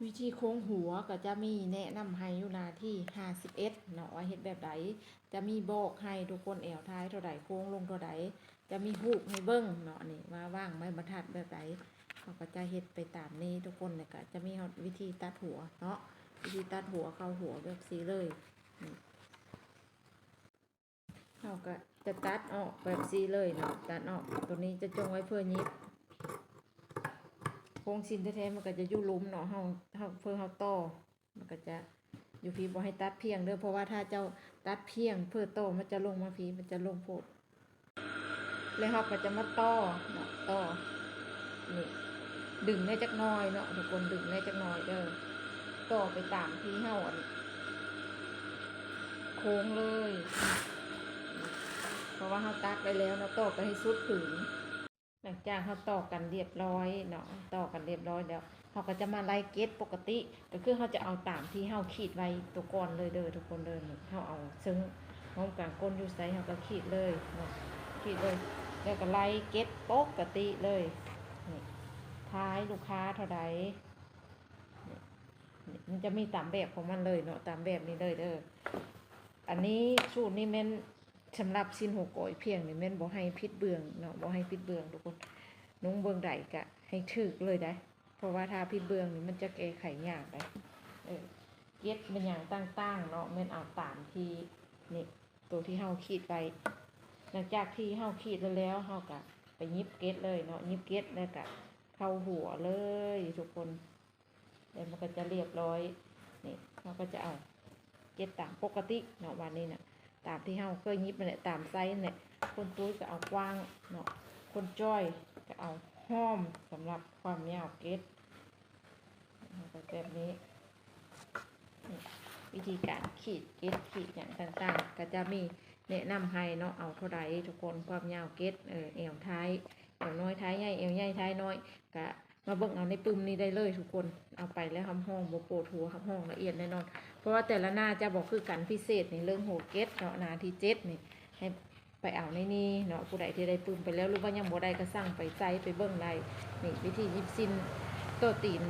ວິທີໂຄ້ງຫົວກໍຈະມີແນະນຳໃຫ້ຢູ່ໜ້າທີຫ້າສິບເອັດເນາະ ວ່າເຮັດແບບໃດ ຈະມີບອກໃຫ້ທຸກຄົນແອວທ້າຍເທົ່າໃດ ໂຄ້ງລົງເທົ່າໃດ ຈະມີຮູບໃຫ້ເບິ່ງເນາະ ນີ້ວ່າວາງໄມ້ບັນທັດແບບໃດ ເຮົາກໍຈະເຮັດໄປຕາມນີ້ທຸກຄົນ ແລ້ວກໍຈະມີຮອດວິທີຕັດຫົວເນາະ ວິທີຕັດຫົວເຂົ້າຫົວແບບຊີ້ເລີຍ ນີ້ ເຮົາກໍຈະຕັດອອກແບບຊີ້ເລີຍເນາະ ຕັດອອກ ໂຕນີ້ຈະຈົ່ງໄວ້ເພື່ອຫຍິບ ໂຄ້ງສິ້ນແທ້ໆ ມັນກໍຈະຢູ່ລຸ່ມເນາະ ເຮົາ ເຮົາ ເພື່ອເຮົາຕໍ່ ມັນກໍຈະຢູ່ພີ້ ບໍ່ໃຫ້ຕັດພຽງເດີ ເພາະວ່າຖ້າເຈົ້າຕັດພຽງເພື່ອຕໍ່ ມັນຈະລົງມາພີ້ ມັນຈະລົງໂພດ ແລ້ວເຮົາກໍຈະມາຕໍ່ເນາະ ຕໍ່ ນີ້ ດຶງແດ່ຈັກໜ້ອຍເນາະ ທຸກຄົນ ດຶງແດ່ຈັກໜ້ອຍເດີ ຕໍ່ໄປຕາມທີ່ເຮົາ ອັນ ໂຄ້ງເລີຍ ເພາະວ່າເຮົາຕັດໄວ້ແລ້ວເນາະ ຕໍ່ໄປໃຫ້ສຸດຜືນ. ຫຼັງຈາກເຮົາຕໍ່ກັນລຽບຮ້ອຍເນາະ ຕໍ່ກັນລຽບຮ້ອຍແລ້ວ ເຮົາກໍຈະມາໄລ່ເກັດປົກກະຕິ ກໍຄືເຮົາຈະເອົາຕາມທີ່ເຮົາຂີດໄວ້ໂຕກ່ອນເລີຍເດີທຸກຄົນເດີ ນີ້ ເຮົາເອົາເຊິ່ງຮ່ອມກາງກົ້ນຢູ່ໃສ ເຮົາກໍຂີດເລີຍເນາະ ຂີດເລີຍ ແລ້ວກໍໄລ່ເກັດປົກກະຕິເລີຍ ນີ້ ທ້າຍລູກຄ້າເທົ່າໃດ ນີ້ ມັນຈະມີຕາມແບບຂອງມັນເລີຍເນາະ ຕາມແບບນີ້ເລີຍເດີ ອັນນີ້ ສູດນີ້ແມ່ນສຳລັບສິ້ນຫົວກອຍພຽງນີ້ ແມ່ນບໍ່ໃຫ້ຜິດເບື້ອງເນາະ ບໍ່ໃຫ້ຜິດເບື້ອງທຸກຄົນ ນຸ່ງເບື້ອງໃດກະໃຫ້ຖືກເລີຍໄດ໋ ເພາະວ່າຖ້າຜິດເບື້ອງນີ້ມັນຈະແກ້ໄຂຍາກໄດ໋ ເອີ ເກັດແມ່ນຫຍັງຕ່າງໆເນາະ ແມ່ນເອົາຕາມທີ່ ນີ້ ໂຕທີ່ເຮົາຂີດໄວ້ ຫຼັງຈາກທີ່ເຮົາຂີດແລ້ວ ເຮົາກະໄປຫຍິບເກັດເລີຍເນາະ ຫຍິບເກັດແລ້ວກະເຂົ້າຫົວເລີຍທຸກຄົນ ແລ້ວມັນກໍຈະລຽບຮ້ອຍ ນີ້ ເຮົາກໍຈະເອົາເກັດຕາມປົກກະຕິເນາະ ບາດນີ້ນະ ຕາມທີ່ເຮົາເຄີຍຫຍິບນັ້ນແຫຼະ ຕາມໄຊນັ້ນແຫຼະ ຄົນຕຸ້ຍກໍເອົາກວ້າງເນາະ ຄົນຈ້ອຍກໍເອົາຫອມ ສຳລັບຄວາມຍາວເກັດ ເຮົາກໍແບບນີ້ ນີ້ ວິທີການຂີດເກັດ ຂີດຫຍັງຕ່າງໆ ກໍຈະມີແນະນຳໃຫ້ເນາະ ເອົາເທົ່າໃດທຸກຄົນ ຄວາມຍາວເກັດ ເອີ ແອວທ້າຍ ແອວນ້ອຍທ້າຍໃຫຍ່ ແອວໃຫຍ່ທ້າຍນ້ອຍ ກະມາເບິ່ງເອົາໃນປຶ້ມນີ້ໄດ້ເລີຍທຸກຄົນ ເອົາໄປແລ້ວຮັບຮອງບໍ່ປວດຫົວ ຮັບຮອງລະອຽດແນ່ນອນ ເພາະວ່າແຕ່ລະໜ້າຈະບໍ່ຄືກັນ ພິເສດໃນເລື່ອງຫົວເກັດເນາະ ໜ້າທີເຈັດນີ້ ໃຫ້ໄປເອົາໃນນີ້ເນາະ ຜູ້ໃດທີ່ໄດ້ປຶ້ມໄປແລ້ວ ຫຼືວ່າຍັງບໍ່ໄດ້ກໍສັ່ງໄປໃສ່ ໄປເບິ່ງໄດ້ ນີ້ ວິທີຫຍິບສິ້ນຕໍ່ຕີນ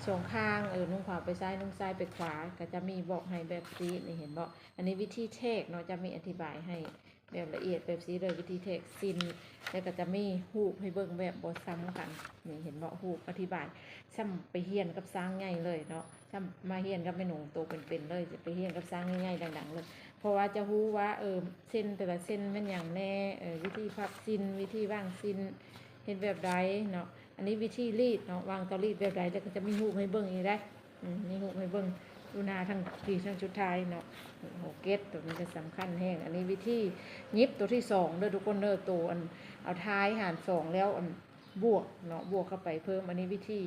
ສອງຂ້າງ ເອີ ນຸ່ງຂວາໄປຊ້າຍ ນຸ່ງຊ້າຍໄປຂວາ ກໍຈະມີບອກໃຫ້ແບບຊີ້ ນີ້ ເຫັນບໍ່ ອັນນີ້ວິທີແທກເນາະ ຈະມີອະທິບາຍໃຫ້ ແບບລະອຽດແບບຊີ້ເລີຍ ວິທີແທກສິ້ນ ແລ້ວກໍຈະມີຮູບໃຫ້ເບິ່ງແບບບໍ່ຊ້ຳກັນ ນີ້ເຫັນບໍ່ ຮູບອະທິບາຍ ຊ່ຳໄປຮຽນກັບຊ້າງໃຫຍ່ເລີຍເນາະ ຊ່ຳມາຮຽນກັບແມ່ນົງໂຕເປັນໆເລີຍ ຈະໄປຮຽນກັບຊ້າງໃຫຍ່ໆດັງໆເລີຍ ເພາະວ່າຈະຮູ້ວ່າ ເອີ ເສັ້ນແຕ່ລະເສັ້ນແມ່ນຫຍັງແນ່ ເອີ ວິທີພັບສິ້ນ ວິທີວາງສິ້ນ ເຮັດແບບໃດເນາະ ອັນນີ້ວິທີລີດເນາະ ວາງຕາລີດແບບໃດ ແລ້ວກໍຈະມີຮູບໃຫ້ເບິ່ງອີກໄດ໋. ອືມ ມີຮູບໃຫ້ເບິ່ງຢູ່ໜ້າທັງທີທັງສຸດທ້າຍເນາະ ຫົວເກັດໂຕນີ້ກໍສຳຄັນແຮງ ອັນນີ້ວິທີຫຍິບໂຕທີສອງເດີທຸກຄົນເດີ ໂຕອັນເອົາທ້າຍຫານສອງແລ້ວ ອັນບວກເນາະ ບວກເຂົ້າໄປເພີ່ມ ອັນນີ້ວິທີ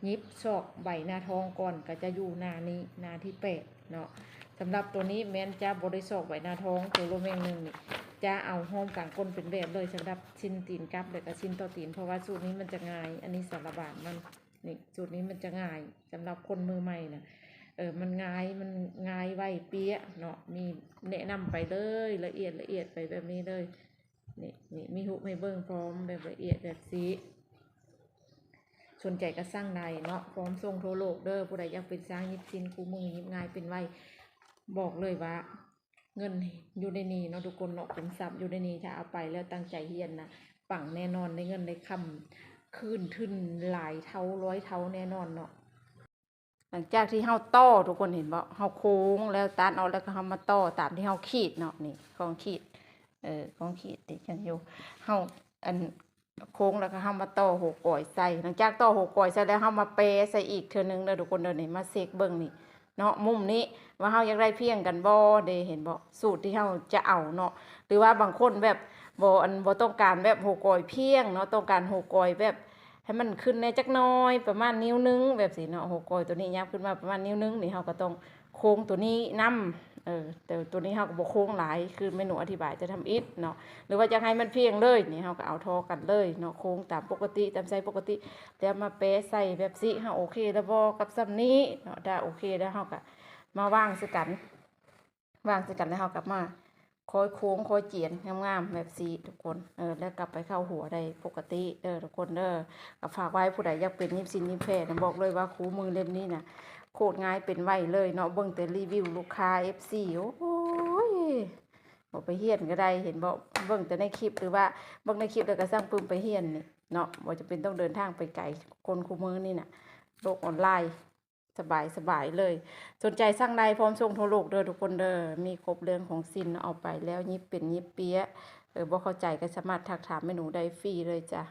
ຫຍິບຊອກໃບໜ້າທ້ອງກ່ອນ ກໍຈະຢູ່ໜ້ານີ້ ໜ້າທີແປດເນາະ ສຳລັບໂຕນີ້ແມ່ນຈະບໍ່ໄດ້ຊອກໃບໜ້າທ້ອງ ໂຕໂລແມງໜຶ່ງນີ້ ຈະເອົາຮ່ອມກາງກົ້ນເປັນແບບເລີຍ ສຳລັບສິ້ນຕີນກັບ ແລ້ວກໍສິ້ນຕໍ່ຕີນ ເພາະວ່າສູດນີ້ມັນຈະງ່າຍ ອັນນີ້ສາລະບານມັນ ນີ້ ສູດນີ້ມັນຈະງ່າຍ ສຳລັບຄົນມືໃໝ່ນະ ເອີ ມັນງ່າຍ ມັນງ່າຍໄວເປຍເນາະ ມີແນະນຳໄປເລີຍ ລະອຽດ ລະອຽດໄປແບບນີ້ເລີຍ ນີ້ ນີ້ ມີຮູບໃຫ້ເບິ່ງພ້ອມແບບລະອຽດແບບຊີ້ ສົນໃຈກໍສັ່ງໄດ້ເນາະ ພ້ອມສົ່ງທົ່ວໂລກເດີ ຜູ້ໃດຢາກເປັນຊ່າງຫຍິບສິ້ນຄູ່ມື ຫຍິບງ່າຍເປັນໄວ ບອກເລີຍວ່າ ເງິນຢູ່ໃນນີ້ເນາະທຸກຄົນເນາະ ຂຸມຊັບຢູ່ໃນນີ້ ຖ້າເອົາໄປແລ້ວຕັ້ງໃຈຮຽນນະ ປັງແນ່ນອນ ໄດ້ເງິນໄດ້ຄຳ ຄືນທຶນຫຼາຍເທົ່າຮ້ອຍເທົ່າແນ່ນອນເນາະ. ຫຼັງຈາກທີ່ເຮົາຕໍ່ ທຸກຄົນເຫັນບໍ່ ເຮົາໂຄ້ງແລ້ວ ຕັດອອກແລ້ວກໍເຮົາມາຕໍ່ຕາມທີ່ເຮົາຂີດເນາະ ນີ້ ຂອງຂີດ ເອີ ຂອງຂີດຕິດກັນຢູ່ ເຮົາ ອັນ ໂຄ້ງແລ້ວກໍເຮົາມາຕໍ່ຫົວກອຍໃສ່ ຫຼັງຈາກຕໍ່ຫົວກອຍໃສ່ແລ້ວ ເຮົາມາແປໃສ່ອີກເທື່ອໜຶ່ງເດີທຸກຄົນເດີ ນີ້ ມາເຊັກເບິ່ງນີ້ເນາະ ມຸມນີ້ວ່າເຮົາຢາກໄດ້ພຽງກັນບໍ່ເດ້ ເຫັນບໍ່ ສູດທີ່ເຮົາຈະເອົາເນາະ ຫຼືວ່າບາງຄົນແບບບໍ່ ອັນ ບໍ່ຕ້ອງການແບບຫົວກອຍພຽງເນາະ ຕ້ອງການຫົວກອຍແບບໃຫ້ມັນຂຶ້ນແດ່ຈັກໜ້ອຍ ປະມານນິ້ວໜຶ່ງແບບຊີ້ເນາະ ຫົວກອຍໂຕນີ້ຍາວຂຶ້ນມາປະມານນິ້ວໜຶ່ງ ນີ້ເຮົາກໍຕ້ອງ ໂຄ້ງໂຕນີ້ນຳ ເອີ ແຕ່ໂຕນີ້ເຮົາກໍບໍ່ໂຄ້ງຫຼາຍ ຄືແມ່ໜູອະທິບາຍແຕ່ທຳອິດເນາະ ຫຼືວ່າຢາກໃຫ້ມັນພຽງເລີຍນີ້ ເຮົາກໍເອົາທໍ່ກັນເລີຍເນາະ ໂຄ້ງຕາມປົກກະຕິ ຕາມໄຊປົກກະຕິ ແລ້ວມາແປໃສ່ແບບຊີ້ ເຮົາໂອເຄແລ້ວບໍ່ກັບຊ່ຳນີ້ເນາະ ຖ້າໂອເຄແລ້ວເຮົາກໍມາວາງໃສ່ກັນ ວາງໃສ່ກັນແລ້ວເຮົາກໍມາ ຄ່ອຍໂຄ້ງຄ່ອຍຈຽນງາມໆແບບຊີ້ທຸກຄົນ ເອີ ແລ້ວກັບໄປເຂົ້າຫົວໄດ້ປົກກະຕິເດີທຸກຄົນເດີ. ກໍຝາກໄວ້ ຜູ້ໃດຢາກເປັນຫຍິບສິ້ນຫຍິບແຜ່ນະ ບອກເລີຍວ່າຄູ່ມືເຫຼັ້ມນີ້ນະ ໂຄດງ່າຍເປັນໄວເລີຍເນາະ. ເບິ່ງແຕ່ຣີວິວລູກຄ້າ ເອັຟຊີ ໂອ້ຍ ບໍ່ໄປຮຽນກໍໄດ້ ເຫັນບໍ່ ເບິ່ງແຕ່ໃນຄລິບ ຫຼືວ່າເບິ່ງໃນຄລິບແລ້ວກໍຊ່າງປຶ້ມໄປຮຽນນີ້ເນາະ ບໍ່ຈຳເປັນຕ້ອງເດີນທາງໄປໄກ. ຄົນຄູ່ມື້ນີ້ນະ ໂລກອອນລາຍ ສະບາຍໆເລີຍ. ສົນໃຈສັ່ງໄດ້ ພ້ອມສົ່ງທົ່ວໂລກເດີທຸກຄົນເດີ. ມີຄົບເລື່ອງຂອງສິ້ນ ເອົາໄປແລ້ວຫຍິບເປັນຫຍິບເປຍ ເອີ ບໍ່ເຂົ້າໃຈກໍສາມາດທັກຖາມແມ່ໜູໄດ້ຟຣີເລີຍຈ້ະ.